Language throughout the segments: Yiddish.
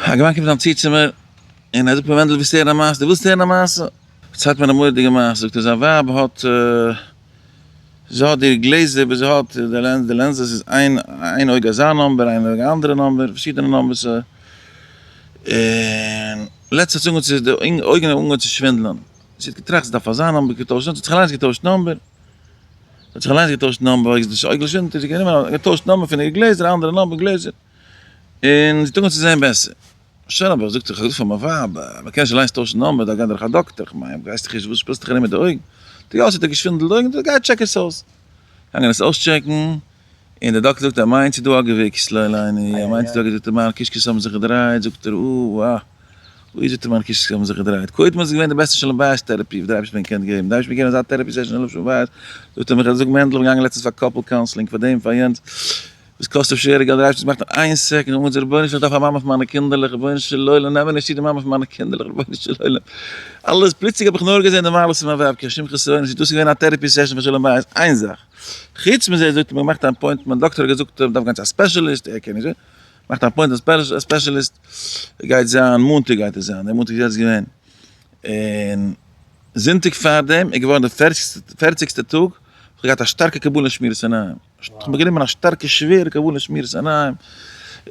א געוואנק קומט אריין צו צו מיר, און ער זאגט מיר מענדל ווילסט הערן א מעשה? דו ווילסט הערן א מעשה? פארציילט מיר א מורא'דיגע מעשה, זאגט ער זיין ווייב האט, זי האט די גלעזער וואס זי האט, די lens, די lenses איז איין איין אויג אזא number, איין אויג א אנדערע number, פארשידענע numbers, און לעצטענס האט זי אנגעהויבן צו, די אויגן האבן אנגעהויבן צו שווינדלען, זי האט געטראכט זי דארף אזא number געטוישט, זי האט זיך אליינס געטוישט number, זי האט זיך אליינס געטוישט number, די אויגן שווינדלט, האט זי גענומען געטוישט number פון איר גלעזער א אנדערע number גלעזער. און זי האט אנגעהויבן צו זען בעסער. שוין אבער זאגט זי, איך האב געזאגט פאר מיין ווייב, מען קען נישט אליינס טוישן number, דארף גיין דורך א דאקטער, איך מיין, ווייסט דאך נישט וואס שפילסט דיך ארום מיט די אויגן. זאגט ער, יא, ס'האט איר געשווינדלט די אויגן, גיי טשעק עס אויס. געגאנגען עס אויסטשעקן, און דער דאקטער זאגט, ער מיינט ס'איז דא א געוויקס, לא עלינו, ער מיינט ס'איז דא א געוויקס, זאגט ער, מיינע קישקעס האבן זיך געדרייט, זאגט ער, אה, אוי זאגט ער מיינע קישקעס האבן זיך געדרייט, קודם איז עס געווען די בעסטע שלום בית therapy וואס דער אייבערשטער האט מיר געקענט געבן, דער אייבערשטער האט מיר געגעבן אזא therapy session אין שלום בית, זאגט ער מיך, זאג מענדל, איך בין געגאנגען לעצטנס פאר couple counseling, פאר דעם פאר יענץ, וואס קאסט אפשר ער געלט דרייוו מאכט אין איין second און זאגט רבונו של עולם איך דארף א מאמע פאר מיינע קינדערלעך רבונו של עולם נעם מיר נישט צו די מאמע פון מיינע קינדערלעך רבונו של עולם אלעס פלוצלינג האב איך נאר געזען די מעלות פון מיין ווייב קיין שום חסרונות נישט דאס איז געווען א therapy session פאר שלום בית איין זאך חוץ מזה זאגט ער מיר מאכט א appointment דאקטער האט געזאגט מ'דארף גיין צו א specialist ער קען נישט מאכט א appointment א specialist גייט זיין מאנטאג גייט עס זיין די מאנטאג איז יעצט געווען און זונטאג פארדעם איז געווארן די פערציגסטע טאג איך האב געהאט א שטארקע קבלה שמירת עיניים. איך האב גענומען א שטארקע שווערע קבלה שמירת עיניים,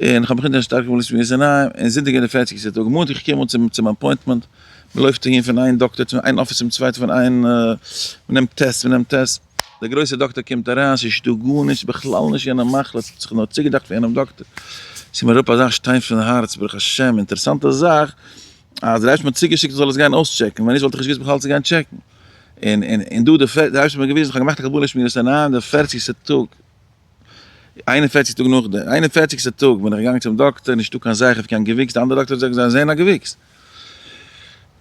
און איך האב מיך אונטער שטארקע קבלה שמירת עיניים, און זונטאג איז די פערציגסטע טאג, מאנטאג איך קום אן צום צום appointment, מען לויפט אהין פון איין דאקטער צום איין אפיס צום צווייטן פון איין, מען נעמט test מען נעמט test, דער גרויסער דאקטער קומט אריין, ס'איז נישטא גארנישט, בכלל נישט יענע מחלה, ס'האט זיך נאר צוגעדאכט פון יענעם דאקטער, ס'איז מיר אראפ אזא שטיין פון הארץ, ברוך השם, אינטערעסאנטע זאך, אז דער אייבערשטער האט מיר צוגעשיקט איך זאל עס גיין אויסטשעקן, ווען נישט וואלט איך נישט געוואוסט בכלל צו גיין טשעקן. און און און דא די פער די אייבערשטער האט מיר געוויזן איך האב געמאכט א קבלה שמירת עיניים די פערציגסטע טאג, איין און פערציג טאג נאך די איין און פערציגסטע טאג בין איך געגאנגען צום דאקטער נישטא קיין זכר פון קיין געוויקס די אנדערע דאקטער האט געזאגט זיי זעען א געוויקס.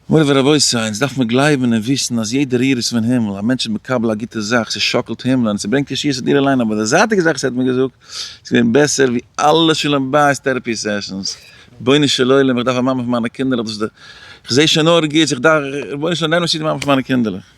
מורי ורבותי אונז דארף מיר גלייבן און וויסן אז יעדע ריר איז פון הימל, א מענטש איז מקבל א גוטע זאך ס'שאקלט הימלען ס'ברענגט ישועות צו דיר אליין אבער די זייטיגע זאך וואס ער האט מיר געזאגט ס'איז געווען בעסער ווי אלע שלום בית therapy sessions. רבונו של עולם איך דארף א מאמע פאר מיינע קינדערלעך דאס איז די איך זע שוין נאר גוטס איך דארף רבונו של עולם נעם נישט צו די מאמע פון מיינע קינדערלעך.